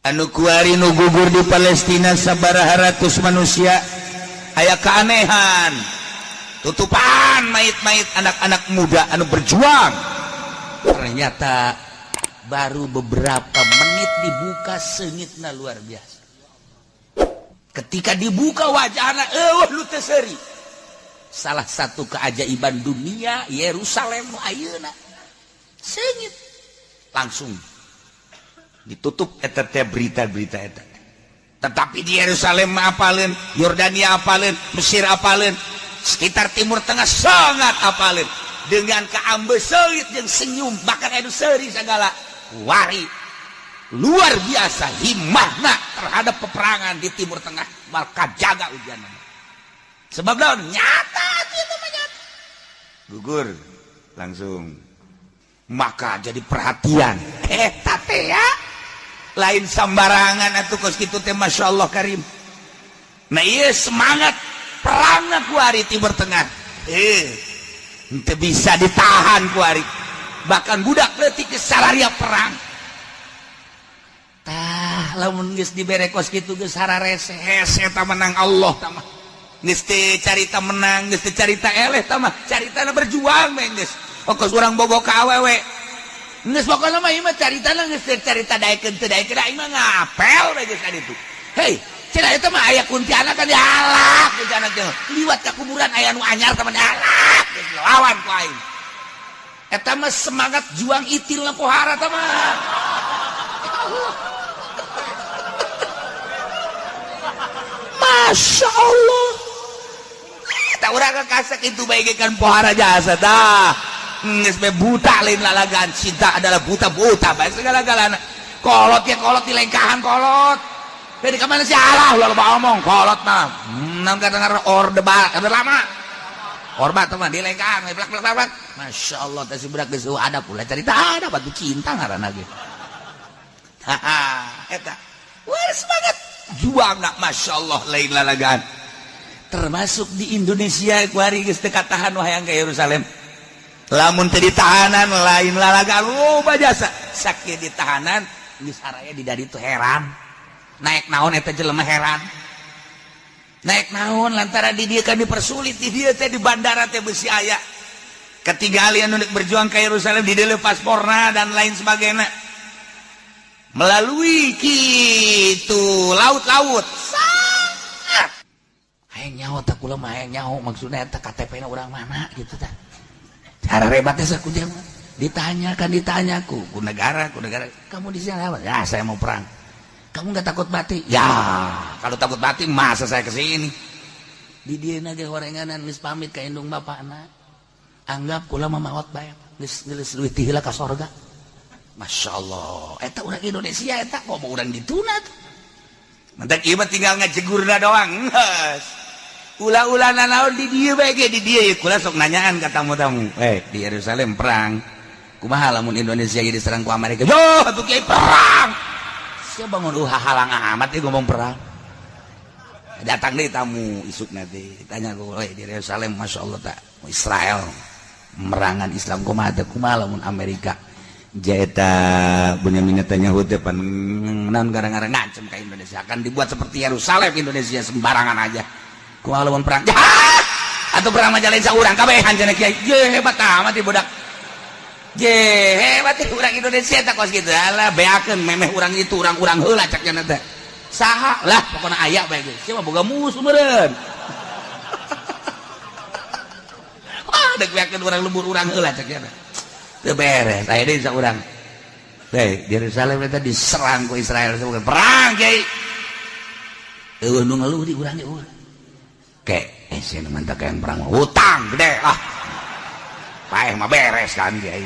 Anu kuari nu gugur di Palestina sabaraha ratus manusia, aya keanehan tutupan mayit-mayit anak-anak muda anu berjuang. Ternyata baru beberapa menit dibuka seungitna luar biasa. Ketika dibuka wajahna eueuh nu teu seuri. Salah satu keajaiban dunia Yerusalem nu ayeuna seungit langsung ditutup eta teh berita-berita eta. Tetapi di Yerusalem apaleun, Yordania apaleun, Mesir apaleun, sekitar Timur Tengah sangat apaleun dengan kaambe seungit jeung senyum bahkan anu seuri segala wari luar biasa himahna terhadap peperangan di Timur Tengah maka jaga ujian. Sebab naon nyata itu mah nyata. Gugur langsung maka jadi perhatian eta teh ya. Lain sambarangan atuh kos kitu teh Masya Allah Karim. Nah iya semangat perangna kuari Timur Tengah henteu bisa ditahan kuari. Bahkan budak leutik geus sararia perang. Tah lamun geus dibere kos kitu geus hararese hese ta menang Allah tah mah. Geus teu carita menang, geus teu carita eleh tah mah, caritana berjuang we geus. Kos urang bogo ka awewe. Geus pokona mah ieu mah caritana geus teu carita daekeun teu daekeun aing mah ngapel we geus ka ditu. Hei, cenah eta mah aya kuntilanak kan dialak kuntilanak teh. Liwat ka kuburan aya nu anyar tah mah dialak geus lawan ku aing. Eta mah semangat juang itil na pohara tah mah. Masya Allah. Tak urang kasak itu bae kan pohara jasa tah. Geus be buta lain lalagan, cinta adalah buta-buta bae segala-galana. Kolot ya kolot di lengkahan kolot. Jadi ka mana sih alah ulah loba omong kolot mah. Naon kata ngaran orde orde lama. Orba teh mah di lengkahan blak blak blak. Masya Allah teh si budak geus ada pula cerita ada batu cinta ngaranna ge. Haha eta. Wah semangat juang nak Masya Allah lain lalagan. Termasuk di Indonesia kuari geus teu katahan hayang ka Yerusalem. Lamun teu ditahanan lain lalagan loba jasa. Sakieu ditahanan geus araya di dari itu heran. Naik naon eta jelema heran. Naik naon lantaran di dieu kan dipersulit di dieu teh di bandara teh beusi aya. Ketinggalan anu berjuang ka Yerusalem di dieu pasporna dan lain sebagainya. Melalui kitu laut-laut sangat hayang nyaho tah kula mah hayang nyaho maksudna eta KTP-na urang mana gitu tah. Cara hebatnya sakuja mah ditanyakan ditanyaku ku negara kamu di sini apa? Ya saya mau perang. Kamu nggak takut mati? Ya kalau takut mati masa saya kesini. Di dieu ge horenganan geus pamit ka indung bapakna. Anggap kula mah maot bae geus geus leuwih ti heula ka sorga. Masya Allah, eta urang Indonesia eta kok mau urang dituna tuh. Mentak ieu mah tinggal ngajegurna doang. Geus. Ulah-ulah nanaon di dieu bae ge di dieu ye kula sok nanyaan ka tamu-tamu. Di Yerusalem perang. Kumaha lamun Indonesia ge diserang ku Amerika? Yo, atuh kiai perang. Sia bangun hahalang amat ieu ngomong perang. Datang deui tamu isukna teh ditanya ku, "Di Yerusalem Masya Allah tak Israel merangan Islam kumaha teh kumaha lamun Amerika?" Jaeta Benyamin Netanyahu teh pan naon gara-gara ngancem ka Indonesia akan dibuat seperti Yerusalem Indonesia sembarangan aja. Kumaha lamun perang? Ya! Atuh perang mah lain saurang kabehan cenah kiai. Ye hebat amat ieu budak. Ye hebat urang Indonesia teh kos kitu. Alah beakeun memeh urang itu urang-urang heula cak cenah teh. Saha lah pokona aya bae geus. Sia mah boga musuh meureun. Wah deuk beakeun urang lembur urang heula cak cenah. Teu beres aya deui saurang. Hei, Yerusalem eta diserang ku Israel perang kiai. Eueuh nu ngeluh di urang ge eueuh. Ke, sia nu mantak yang perang hutang gede ah. Paeh mah beres kan kiai.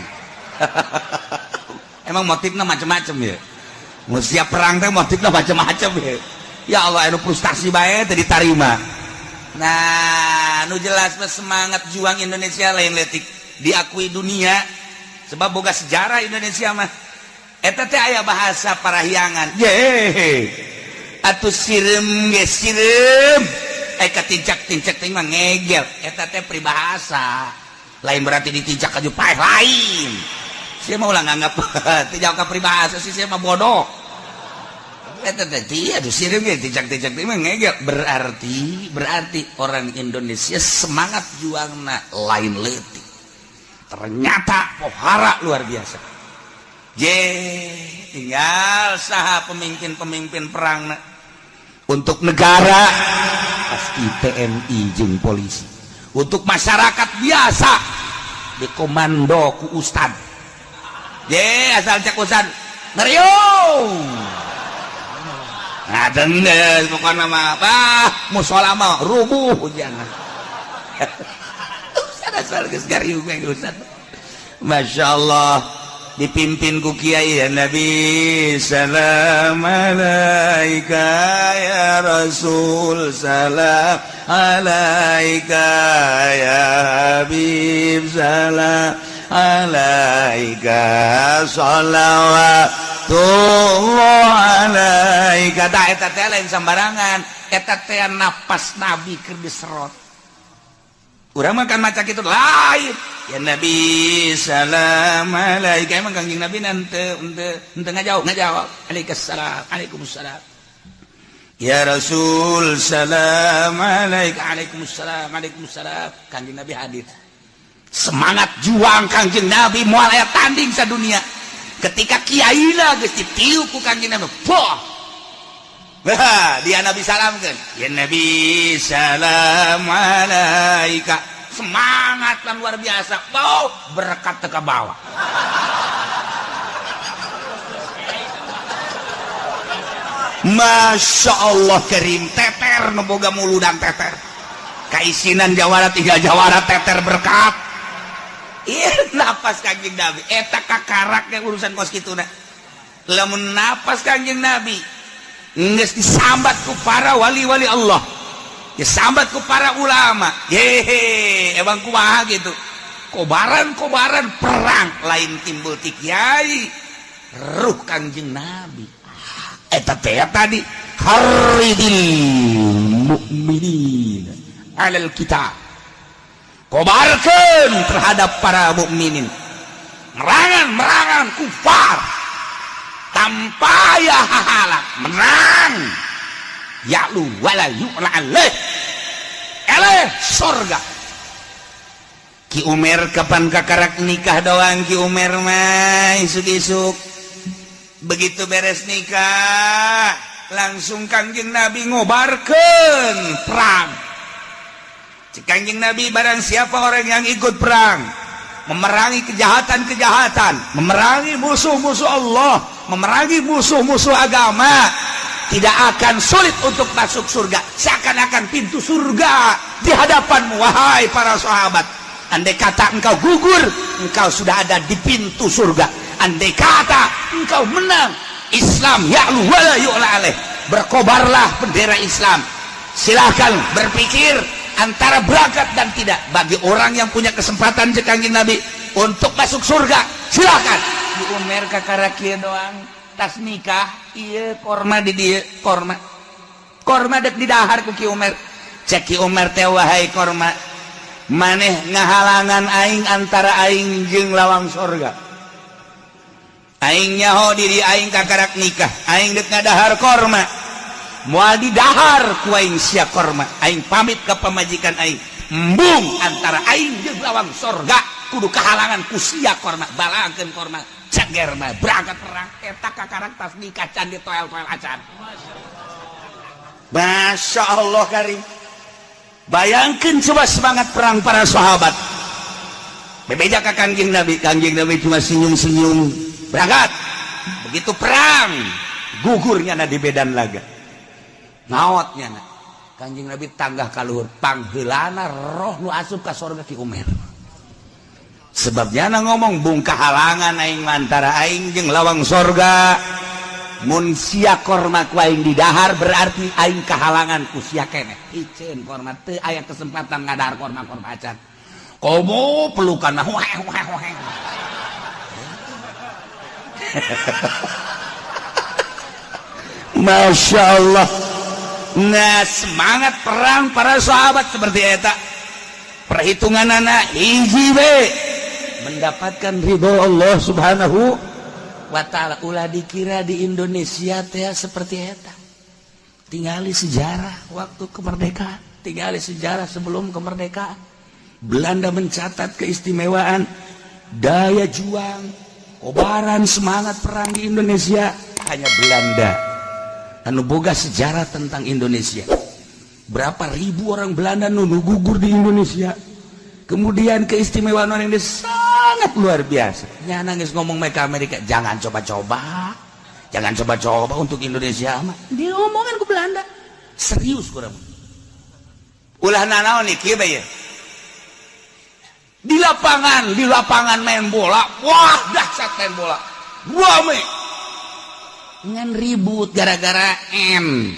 Emang motifna macem-macem ya. Mun siap perang teh motifna macem-macem ya. Ya Allah anu frustasi bae teu ditarima. Nah, nu jelas mah semangat juang Indonesia lain leutik diakui dunia. Sebab boga sejarah Indonesia mah eta teh aya bahasa parahyangan. Ye. Atuh sireum ge sireum. Ka tincak-tincak teh mah ngegel. Eta teh peribahasa. Lain berarti ditincak ka paeh lain. Sia mah ulah nganggap teu jauh ka peribahasa sih sia mah bodoh. Eta teh aduh sireum ge ticak-ticak teh mah ngegel. Berarti berarti orang Indonesia semangat juangna lain leutik. Ternyata pohara luar biasa. Je tinggal saha pemimpin-pemimpin perang untuk negara pasti TNI jeung polisi. Untuk masyarakat biasa dikomando ku ustad. Je asal cek ustad ngeriung. Ngadeng deh pokoknya mah bah musola mah rubuh jangan. Ustad asal geus gariung we ustad. Masya Allah dipimpin ku kiai ya Nabi salam alaika ya Rasul salam alaika ya Habib salam alaika shalawatullah alaika. Tah eta teh lain sambarangan, eta teh napas Nabi keur diserot. Urang mah kan maca kitu lain. Ya Nabi salam alaika, emang Kangjeng Nabi henteu henteu henteu ngajawab, ngajawab. Alaikassalam, waalaikumsalam. Ya Rasul salam alaika, waalaikumsalam, waalaikumsalam. Kangjeng Nabi hadir. Semangat juang Kangjeng Nabi moal aya tanding sadunia. Ketika kiaina geus ditiup ku Kangjeng Nabi, boh. Wah, dia Nabi salamkeun. Ya Nabi salam alaika. Semangat lan luar biasa. Bau berkat teu kabawa. Masya Allah karim, teter nu boga muludan teter. Kaisinan jawara tiga jawara teter berkat. Iya napas Kangjeng Nabi eta kakaraknya urusan kos kituna. Lamun napas Kangjeng Nabi geus disambat ku para wali-wali Allah, disambat ku para ulama. Hehe, emang kumaha gitu. Kobaran-kobaran perang lain timbul ti kiai, ruh Kangjeng Nabi. Eta teh tadi haridil mukminin alal kitab. Kobarkeun terhadap para mukminin. Merangan-merangan kufar tanpa ya hahalak menang. Ya'lu wala yu'la alaih. Eleh sorga. Ki Umar kapan kakarak nikah doang Ki Umar mah isuk-isuk. Begitu beres nikah langsung Kangjeng Nabi ngobarkeun perang. Kangjeng Nabi barang siapa orang yang ikut perang memerangi kejahatan-kejahatan, memerangi musuh-musuh Allah, memerangi musuh-musuh agama, tidak akan sulit untuk masuk surga. Seakan-akan pintu surga di hadapanmu wahai para sahabat. Andai kata engkau gugur, engkau sudah ada di pintu surga. Andai kata engkau menang, Islam ya'lu wala yu'la alaih. Berkobarlah bendera Islam. Silahkan berpikir antara berangkat dan tidak. Bagi orang yang punya kesempatan cek Kangjeng Nabi untuk masuk surga, silakan. Di Umar kakara kieu doang, tas nikah ieu korma di dieu, korma. Korma dek didahar ku Ki Umar. Cek Ki Umar teh wahai korma, maneh ngahalangan aing antara aing jeung lawang surga. Aing nyaho diri aing kakarak nikah, aing dek ngadahar korma. Moal didahar ku aing sia korma, aing pamit ka pamajikan aing. Embung antara aing jeung lawang sorga kudu kahalangan ku sia korma, balangkeun korma. Ceger mah berangkat perang eta kakarak tas nikah can ditoel-toel acan. Masya Allah karim. Bayangkeun coba semangat perang para sahabat. Bebeja ka Kangjeng Nabi, Kangjeng Nabi cuma senyum-senyum. Berangkat. Begitu perang, gugurnya na di medan laga. Ngaotnya na. Kangjeng Nabi tanggah kaluhur, pangheulana roh nu asup ka sorga Ki Umar. Sebabnya na ngomong bung kahalangan aing antara aing jeung lawang sorga. Mun sia korma ku aing didahar berarti aing kahalangan ku sia keneh. Iceun korma teu aya kesempatan ngadahar korma-korma acan. Komo pelukan mah weh weh weh. Masya Allah. Nah semangat perang para sahabat seperti eta. Perhitungan anak hiji we mendapatkan ridho Allah Subhanahu wa ta'ala. Ulah dikira di Indonesia teh seperti eta. Tingali sejarah waktu kemerdekaan, tingali sejarah sebelum kemerdekaan. Belanda mencatat keistimewaan daya juang, kobaran semangat perang di Indonesia hanya Belanda. Anu boga sejarah tentang Indonesia. Berapa ribu orang Belanda nu gugur di Indonesia. Kemudian keistimewaan orang Indonesia sangat luar biasa. Nya nangis ngomong mereka Amerika, jangan coba-coba. Jangan coba-coba untuk Indonesia mah. Dia omongan ke Belanda. Serius kurang. Ulah nanaon nih kieu bae. Di lapangan main bola, wah dahsyat main bola. Rame. Ngan ribut gara-gara M.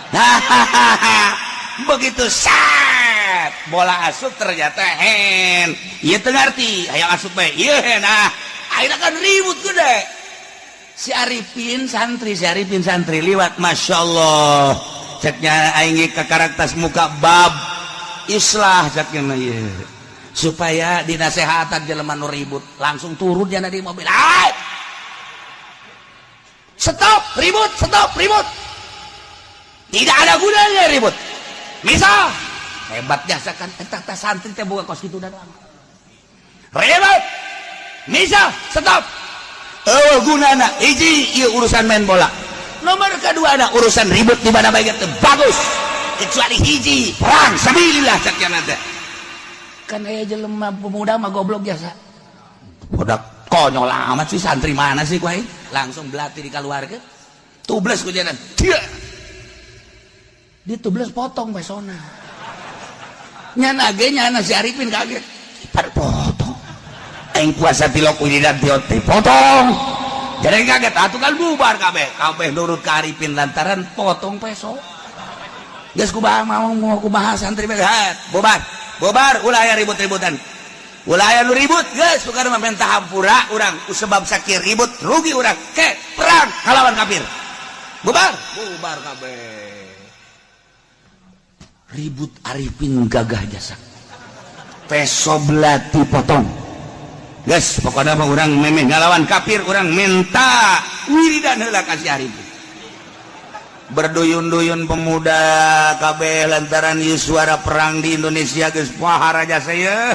Hahaha. Begitu set bola asup ternyata hand. Ieu teu ngarti, hayang asup bae. Ieu hand ah. Akhirnya kan ribut gede. Si Arifin santri liwat, Masya Allah. Ceknya aing ke karakter muka bab islah ceknya ieu. Supaya dinasehatan jelema nu ribut, langsung turun jana di mobil. Ay! Stop ribut, stop ribut. Tidak ada gunanya ribut. Misal hebat jasa kan eta teh santri teh boga kos kitu da doang. Ribut. Misal stop. Eueuh gunana hiji ieu urusan main bola. Nomor kedua ada urusan ribut di mana bae teh bagus. Kecuali hiji perang sabilillah cak nya teh. Kan aya jelema pemuda mah goblok jasa. Budak konyol amat sih santri mana sih ku aing? Langsung belati dikaluarkeun. Tubles ku jalan. Dia ditubles potong pesona. Nyana ge nyana si Arifin kaget. Pada potong. Aing puasa tilok wiridan tiote potong. Jadi kaget atuh kan bubar kabeh. Kabeh nurut ka Arifin lantaran potong peso. Geus kumaha mau kumaha santri bae. Bubar. Bubar ulah aya ribut-ributan. Ulah aya nu ribut geus sukar mah minta hampura urang sebab sakir ribut rugi urang. Ke perang ngalawan kafir. Bubar. Bubar kabeh. Ribut Arifin gagah jasa peso belati potong guys pokoknya mah urang memeh ngalawan kafir urang minta wiridan heula ka si Arifin. Berduyun-duyun pemuda kabeh lantaran ieu suara perang di Indonesia geus pahara jasa ye.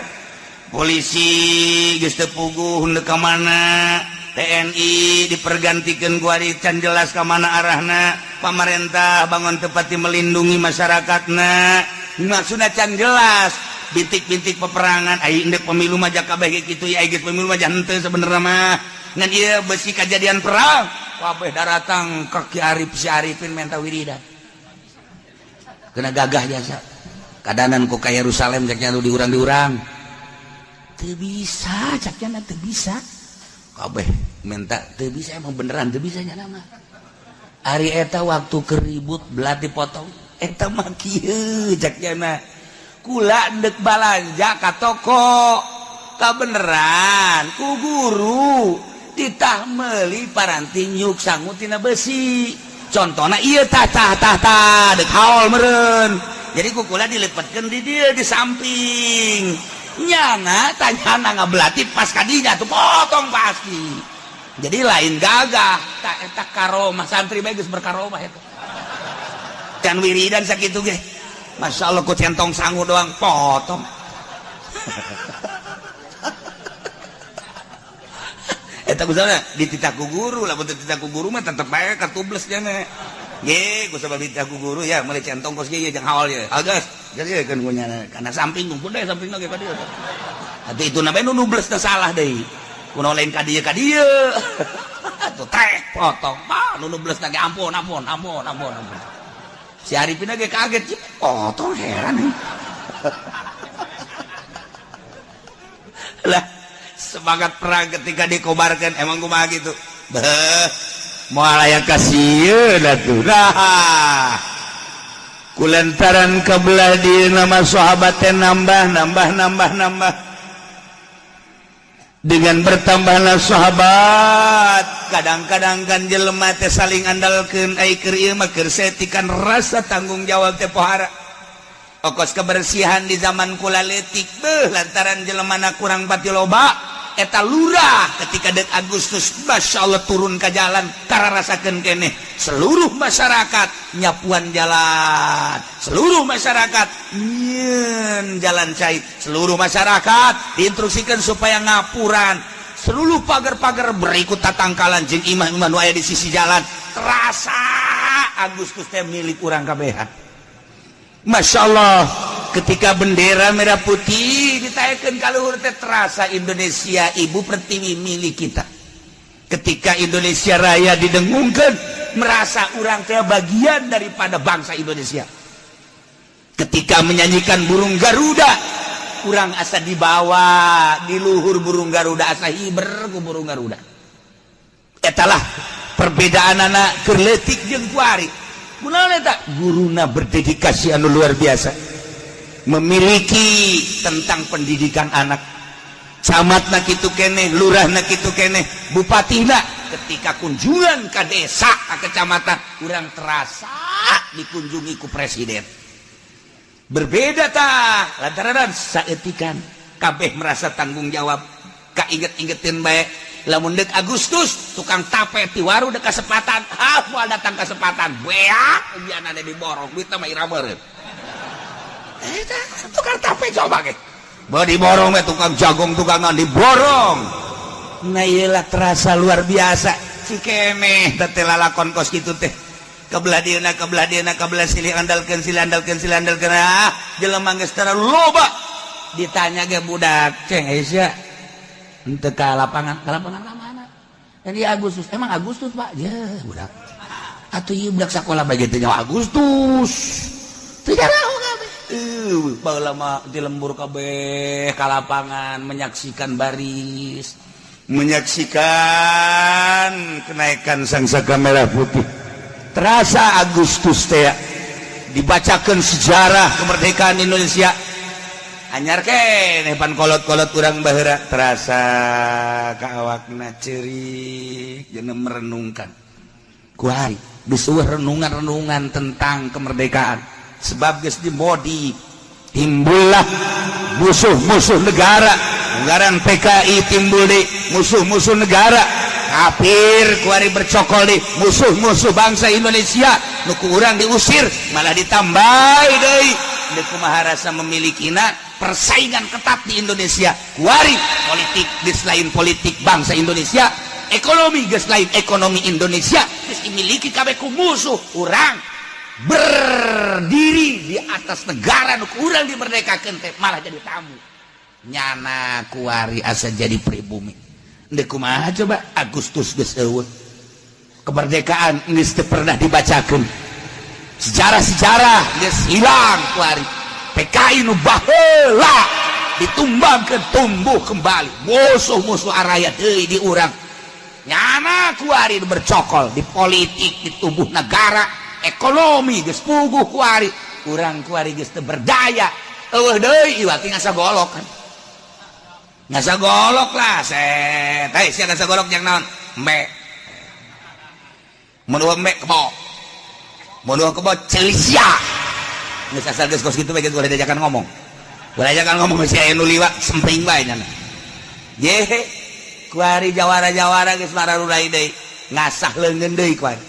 Polisi geus teu puguh henteu ka mana, TNI dipergantikeun ku ari can jelas ka mana arahna, pamarentah bangun tepati melindungi masyarakatna, maksudna can jelas, bintik-bintik peperangan, ai endek pemilu mah kabeh kitu ya, geus pemilu mah henteu sebenarnya mah. Ngan ieu besi kajadian perang, kabeh daratang ka Ki Arif si Arifin menta wiridan. Kena gagah jasa. Kadanan ku ka Yerusalem cek nya nu diurang-diurang. Teu bisa, cek nya teu bisa. Kabeh minta teu bisa emang beneran teu bisa nya nama. Ari eta waktu keribut belati potong eta mah kieu cek nya kula ndek balanja ka toko kabeneran ku guru ditah meuli paranti nyuk sangu tina besi. Contona ieu tah tah tah tah dek haol meureun. Jadi ku kula dilepetkeun di dieu di samping. Nyana tanyana ngabelati pas kadinya tuh potong pasti. Jadi lain gagah tak eta karomah santri bae geus berkaromah eta. Can wiridan sakitu ge. Masya Allah ku centong sangu doang potong. Eta kusana dititah ku guru lamun teu dititah ku guru mah tetep bae katubles nya. Ge ku sabab dititah ku guru ya meuli centong kos ge jeung haol ye. Agas jadi kan ku nyana kana samping ngumpul deh samping lagi ka dieu. Atuh itu na bae nu nubles teh salah deui. Kuno lain ka dieu ka dieu. Atuh trek potong. Mah nu nubles ge ampun ampun ampun ampun ampun. Si Arifin ge kaget, potong heran. Lah semangat perang ketika dikobarkan emang kumaha gitu. Beuh, moal aya kasieun atuh. Nah, kulantaran kabelah di nama sahabat teh nambah nambah nambah nambah. Dengan bertambahnya sahabat, kadang-kadang kan jelema teh saling andalkeun ai keur ieu mah keur setikan rasa tanggung jawab teh pohara. Okos kebersihan di zaman kula leutik beuh lantaran jelemana kurang pati loba, Eta lurah ketika dek Agustus Masya Allah turun ke jalan kararasakeun keneh seluruh masyarakat nyapuan jalan, seluruh masyarakat nyieun jalan cai, seluruh masyarakat diinstruksikan supaya ngapuran seluruh pagar-pagar berikut tatangkalan jeung imah-imah nu aya di sisi jalan. Terasa Agustus teh milik urang kabehan. Masya Allah ketika bendera merah putih ditaikkan ka luhur teh terasa Indonesia ibu pertiwi milik kita. Ketika Indonesia Raya didengungkan merasa urang teh bagian daripada bangsa Indonesia. Ketika menyanyikan burung Garuda urang asa dibawa di luhur burung Garuda, asa hiber ku burung Garuda. Etalah perbedaan anak keur leutik jeung kuari. Kunaon eta? Guruna berdedikasi anu luar biasa, memiliki tentang pendidikan anak. Camatna kitu keneh, lurahna kitu keneh, bupatina ketika kunjungan ke desa, ke kecamatan, urang terasa dikunjungi ku presiden. Berbeda tah lantaran saeutikan kabeh merasa tanggung jawab. Kainget-ingetin bae lamun deuk Agustus tukang tape ti waru deuk kasempatan, ah moal datang kasempatan beak ujianana diborong duitna mah ira meureun. Tukang tape coba ge bae diborong we, tukang jagung tukang naon diborong. Nah ieu terasa luar biasa si keneh teh lalakon kos kitu teh. Kebelah dieuna kebelah dieuna kebelah silih andalkeun silih andalkeun silih andalkeun. Ah jelema geus terlalu loba ditanya ge budak ceng Aisyah henteu ka lapangan, ka lapangan ka mana? Ini Agustus. Emang Agustus Pak? Ya budak atuh ieu budak sakola bae teh nyawa Agustus. Teu jaraho kabeh. Baheula mah di lembur kabeh ka lapangan menyaksikan baris, menyaksikan kenaikan sang saka merah putih. Terasa Agustus teh dibacakan sejarah kemerdekaan Indonesia. Anyar keneh pan kolot-kolot urang baheula terasa ka awakna ceurik jeung merenungkan. Kuari geus eueuh renungan-renungan tentang kemerdekaan. Sebab geus dimodi timbullah musuh-musuh negara. Ngaran PKI timbul di musuh-musuh negara. Kafir kuari bercokol di musuh-musuh bangsa Indonesia. Nu ku urang diusir malah ditambah deui. Deuk kumaha rasa memilikina persaingan ketat di Indonesia. Kuari politik geus lain politik bangsa Indonesia, ekonomi geus lain ekonomi Indonesia, geus dimiliki kabeh ku musuh. Urang berdiri di atas negara nu ku urang dimerdekakeun teh malah jadi tamu. Nyana kuari asa jadi pribumi. Deuk kumaha coba Agustus geus eueuh. Kemerdekaan geus teu pernah dibacakeun. Sejarah-sejarah geus hilang kuari. PKI nu baheula ditumbangkeun tumbuh kembali. Musuh-musuh araya deui di urang. Nyana kuari nu bercokol di politik, di tubuh negara, ekonomi geus puguh kuari. Urang kuari geus teu berdaya. Eueuh deui ieu ngasa golok kan. Ngasa golok lah set. Hei sia ngasa golok jeung naon? Embe. Mun eueuh embe kebo. Mun eueuh kebo ceuli sia. Geus asal geus kos kitu bae geus boleh diajakan ngomong. Boleh ajakan ngomong geus aya nu liwat sempring bae nyana. Ye kuari jawara-jawara geus mararurai deui. Ngasah leungeun deui kuari.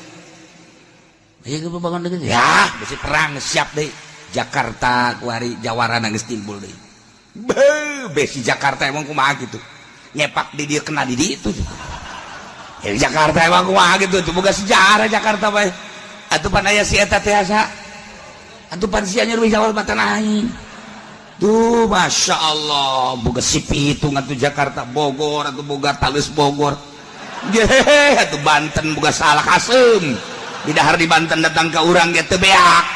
Ieu geus bangun deui. Ya, besi perang siap deui. Jakarta kuari jawara geus timbul deui. Beuh, besi Jakarta emang kumaha gitu. Nyepak di dia kena di ditu. Ya Jakarta emang kumaha gitu, boga sejarah Jakarta bae. Atuh pan aya si eta teh asa. Atuh pan sia nyuruh Jawa Barat aing. Tuh Masya Allah, boga sipi itu atuh Jakarta Bogor atuh boga Talus Bogor. Ye, atuh Banten boga salah kasem. Di dahar di Banten datang ke urang ge teu beak.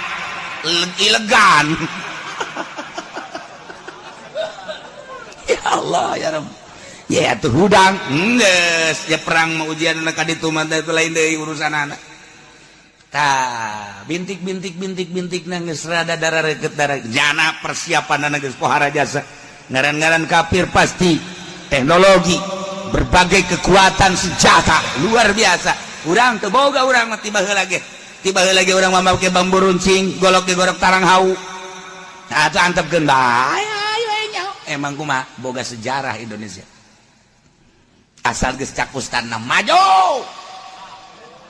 Ilegan. Ya Allah ya Rabb. Ya atuh hudang geus ya perang mah ujian ka ditu mah teh lain deui urusan anak. Tah bintik-bintik bintik-bintik geus rada darah reket darah jana persiapan geus pohara jasa. Ngaran-ngaran kafir pasti teknologi berbagai kekuatan senjata luar biasa. Urang teu boga urang mah tiba heula ge. Tiba heula ge urang mah make bambu runcing, golok ge gorok tarang hau. Nah atuh antepkeun bae. Emang kumaha boga sejarah Indonesia. Asal geus cak ustadna maju.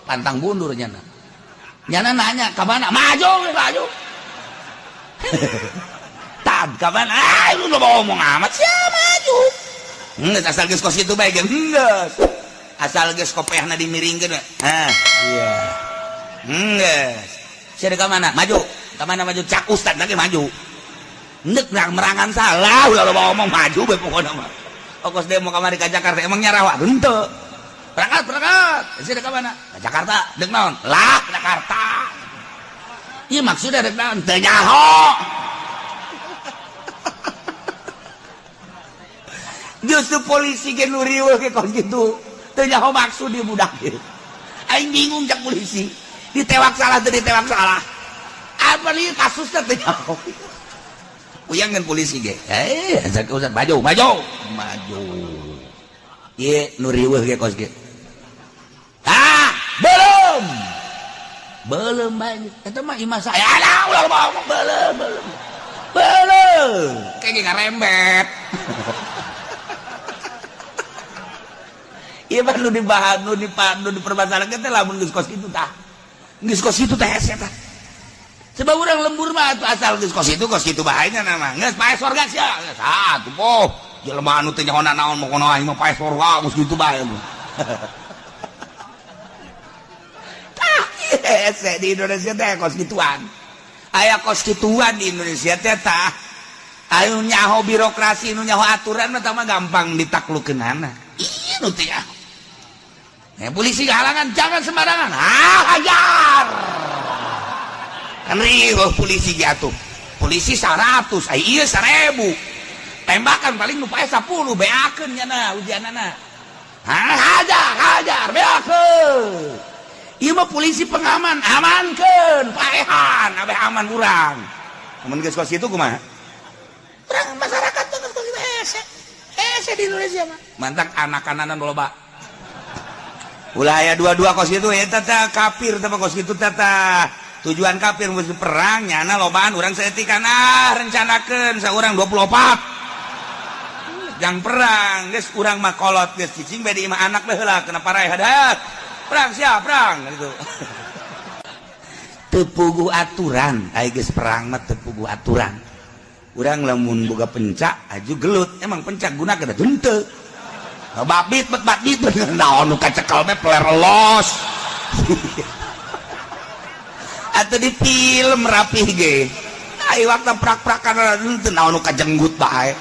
Pantang mundur nyana. Nyana nanya ka mana? Maju, maju. Tad ka mana? Ah, lu ngomong amat sia maju. Geus asal geus kos kitu bae geus. Asal geus kopehna dimiringkeun. Hah, iya. Geus. Sia ka mana? Maju. Ka mana maju? Cak ustad lagi maju. Ndek merangan salah ulah loba ngomong maju bae pokona mah. Okos demo kamari ka Jakarta emang nyarawa henteu. Berangkat, berangkat. Sia ka mana? Ka Jakarta. Dek naon? Lah, Jakarta. Ieu maksudna dek naon? Teu nyaho. Justru polisi ge nu riweuh ge kos kitu. Teu nyaho maksud di budak ieu. Aing bingung cak polisi. Ditewak salah teu ditewak salah. Apa ieu kasusna teu nyaho. Uyang kan polisi ge. Eh, cak ustad maju, maju. Maju. Ieu nu riweuh ge kos ge. Ah, belum. Belum bae. Eta mah imah saya. Alah, ulah ngomong belum, belum. Belum. Kayak ngarembet. Iya mah nu dibahas, nu dipermasalahkeun teh lamun geus kos kitu tah. Geus kos kitu teh hese tah. Sebab urang lembur mah atuh asal geus kos kitu bahayanya nama. Geus pae sorga sia. Geus ah tuh poh. Jelema anu teu nyaho naon mokono aing mah pae sorga geus kitu bae. Tah hese di Indonesia teh kos kituan. Aya kos kituan di Indonesia teh tah. Anu nyaho birokrasi, nu nyaho aturan mah mah gampang ditaklukeunana. Iya nu teh. Ya, polisi halangan jangan sembarangan. Ah, hajar. Kan riweuh polisi ge atuh. Polisi 100, ai ieu 1000. Tembakan paling nu pae 10 beakeun nyana ujianana. Ah, hajar, hajar, beakeun. Ieu mah polisi pengaman, amankeun, paehan, abeh aman urang. Mun geus kos kitu kumaha? Urang masyarakat teh geus kos kitu hese. Hese di Indonesia mah. Mantak anak-ananan loba. Ulah aya dua-dua kos kitu eta teh kafir teh kos kitu teh tah. Tujuan kafir musuh perang nyana lobaan urang saeutik ah rencanakeun saurang 24. Jang perang geus urang mah kolot geus cicing bae di imah anak bae heula kena parai hadat. Perang siap perang gitu. Teu puguh aturan ai geus perang mah teu puguh aturan. Urang lamun boga pencak aju gelut emang pencak gunakeun henteu. Babit bet babit naon nu kacekel mah peler los. Atuh di film rapih ge. Ai waktu prak-prakan henteu naon nu kajenggut bae.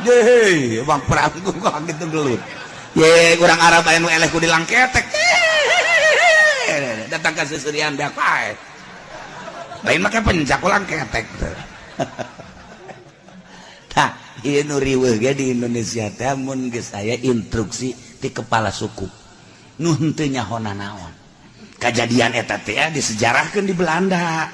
Deh, emang perang kok gitu gelut. Ye, urang Arab aya nu eleh ku dilangketek. Datang ka seserian beak bae. Lain make pencak ulang ketek. Tah, ieu nu riweuh ge di Indonesia teh mun geus aya instruksi ti kepala suku. Nu henteu nyaho nanaon. Kajadian eta teh disejarahkeun di Belanda.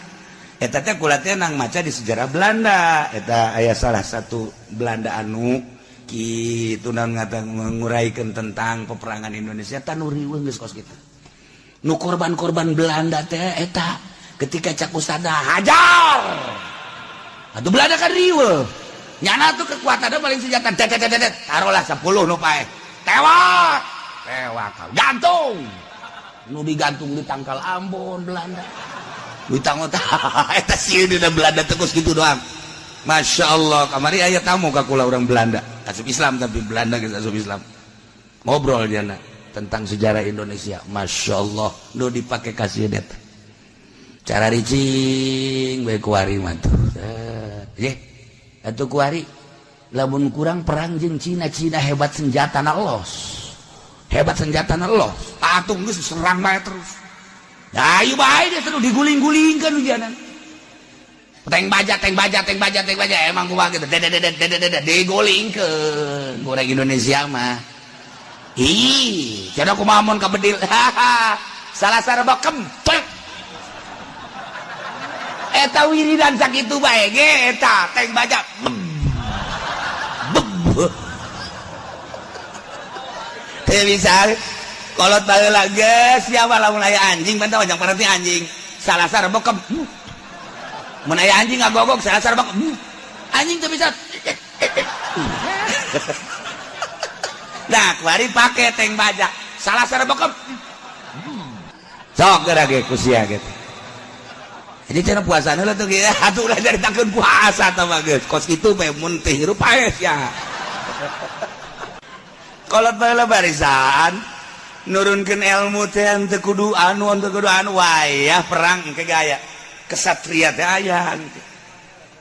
Eta teh kula teh nang maca di sejarah Belanda. Eta aya salah satu Belanda anu kitu naon ngata nguraikeun tentang peperangan Indonesia tah nu riweuh geus kos kitu. Nu korban-korban Belanda teh eta ketika cak ustada hajar. Atuh Belanda kan riweuh. Nyana tuh kekuatannya paling senjata det det det taruhlah 10 nu pae. Tewak. Tewak gantung. Nu digantung di tangkal Ambon Belanda. Ditanggot eta sieun dina Belanda teh kos kitu doang. Masya Allah, kamari aya tamu ka kula urang Belanda, asup Islam tapi Belanda geus asup Islam. Ngobrol jana tentang sejarah Indonesia. Masya Allah, nu dipake kasieun eta. Cara ricing bae kuari mah tuh. Ye. Atuh kuari lamun kurang perang jeung Cina, Cina hebat senjatana los. Hebat senjatana los. Atuh geus serang bae terus. Ayo bae dia terus diguling-gulingkeun ujianan. Teng baja, teng baja, teng baja, teng baja emang kumaha gitu. Dededededededet digulingkeun. Urang Indonesia mah. Ih, cenah kumaha mun ka bedil. Salah saraba kempet. Eta wiridan sakitu bae ge eta teng baja. Beb. Teu bisa. Kolot baheula geus siapa lamun aya anjing bantah wajang parenti anjing. Salah saraba kem. Mun aya anjing ngagogog salah saraba kem. Anjing teu bisa. Nah, kuari pake tank baja. Salah sara bokep. Sok geura ge ku sia gitu. Jadi cara puasana lah tuh gitu. Atuh ulah caritakeun puasa tah mah geus. Kos kitu bae mun teh hirup paes ya. Kolot baheula barisan nurunkeun ilmu teh teu kudu anu teu kudu anu wayah perang engke gaya. Kesatria teh aya.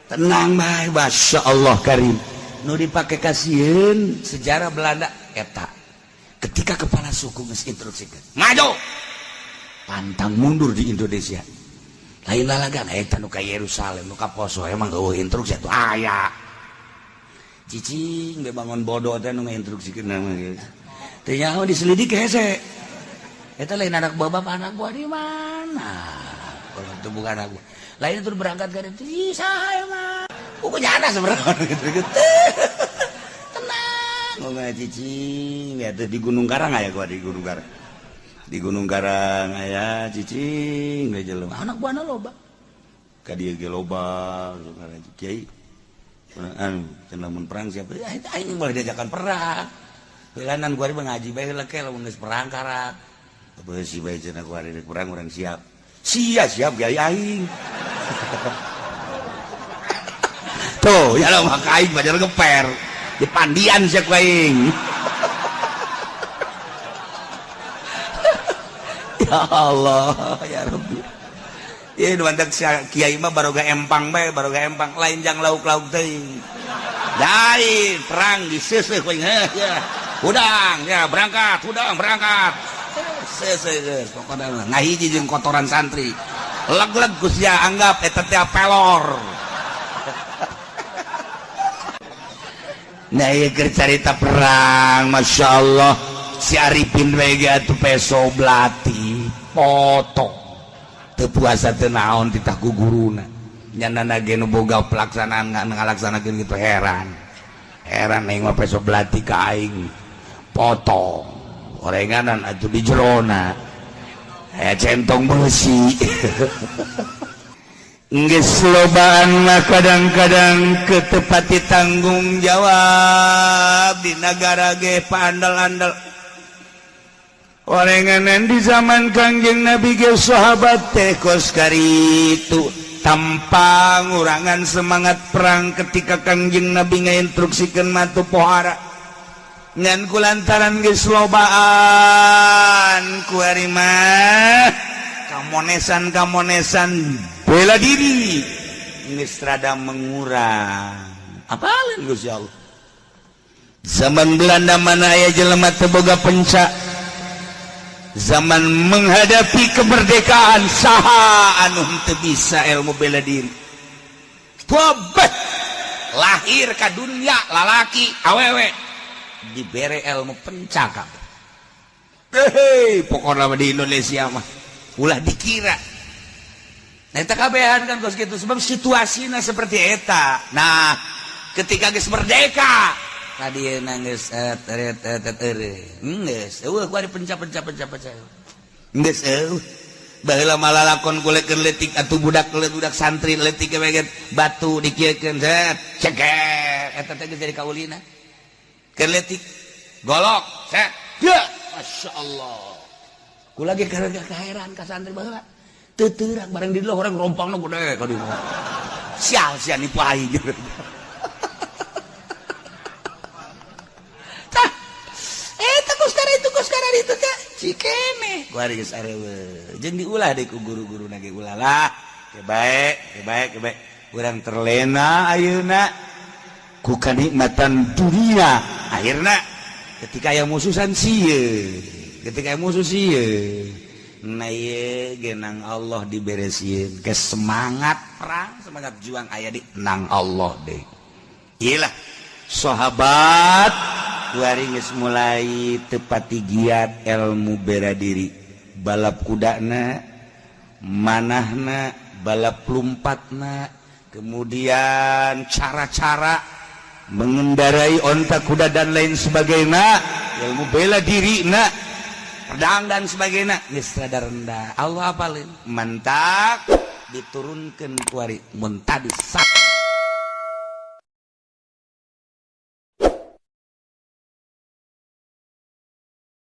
Tenang bae masyaallah karim. Nu dipake kasieun sejarah Belanda eta. Ketika kepala suku geus instruksikeun, maju. Pantang mundur di Indonesia. Lain lalagan eta nu ka Yerusalem nu ka Poso emang eueuh instruksi atuh aya. Cicing be bangun bodoh teh nu ngainstruksikeun mah geus. Teu nyaho diselidik hese. Eta lain anak buah bapak anak buah di mana? Kalau itu bukan anak buah. Lain tur berangkat ka ditu, ih saha emang. Pokoknya ada sebenarnya gitu. Tenang, ngomong cicing ya tuh di Gunung Karang aya gua di Gunung Karang. Di Gunung Karang aya cicing we jelema. Anak buahna loba. Ka dieu ge loba kiai. Anu cenah mun perang siapa? Ya aing moal diajakan perang. Heulanan gua ngaji bae heula ke lamun geus perang karak. Beusi bae cenah gua rek perang urang siap. Sia siap kiai aing. Tuh, ya lah maka aing bajar geper. Di pandian siap aing. Ya Allah, ya Rabbi. Ieu nu mantak kiai mah baroga empang bae, baroga empang lain jang lauk-lauk teuing. Lain perang diseuseuh ku aing heuh ya. Hudang ya berangkat, hudang berangkat. Seuseuh geus pokona ngahiji jeung kotoran santri. Leg-leg ku sia anggap eta teh pelor. Nah ieu keur carita perang, Masya Allah. Si Arifin we atuh peso belati potong. Teu puasa teu naon titah ku guruna. Nyanana ge nu boga pelaksanaan ngalaksanakeun kitu heran. Heran aing mah peso belati ka aing. Potong. Orenganan atuh di jerona. Aya centong beusi. Geus lobaan mah kadang-kadang ketepati tanggung jawab di nagara ge paandal-andal. Orenganan di zaman Kangjeng Nabi ge sahabat teh kos karitu tanpa ngurangan semangat perang ketika Kangjeng Nabi ngainstruksikeun matu pohara. Ngan kulantaran geus lobaan ku ari mah kamonesan-kamonesan bela diri geus rada mengurang. Apalin Gusti Allah. Zaman Belanda mana aya jelema teu boga penca. Zaman menghadapi kemerdekaan saha anu henteu bisa ilmu bela diri. Bobet lahir ka dunia lalaki awewe dibere ilmu penca kabeh. Hei, pokona mah di Indonesia mah ulah dikira. Nah, eta kabehan kan kos kitu sebab situasina seperti eta. Nah, ketika geus merdeka tadi geus geus eueuh ku ari penca-penca-penca-penca. Geus eueuh. Baheula mah lalakon kulekeun leutik atuh budak santri leutik ge batu dikieukeun set ceker eta teh geus jadi kaulina. Keur leutik golok set. Ya, masyaallah. Kula ge kaheran ka santri baheula. Teu terang bareng di dieu orang rompangna gede ka dieu. Sial sia nipu aing. Tah. Eta kos kara itu teh cikene. Kuari geus areueuh. Jeung diulah deui ku guru-guruna ge ulah lah. Ke bae, ke bae, ke bae. Urang terlena ayeuna ku kanikmatan dunia. Akhirna ketika aya musuhan sieun, ketika aya musuh sieun. Nah ieu genang Allah diberesieun ke semangat perang, semangat juang aya di nang Allah deh. Iyalah sahabat kuari geus mulai tepati giat ilmu bela diri, balap kudana, manahna, balap lompatna, kemudian cara-cara mengendarai onta kuda dan lain sebagainya, ilmu bela diri na, pedang dan sebagainya, geus rada rendah. Allah apalin mantak diturunkeun kuari mun tadi sak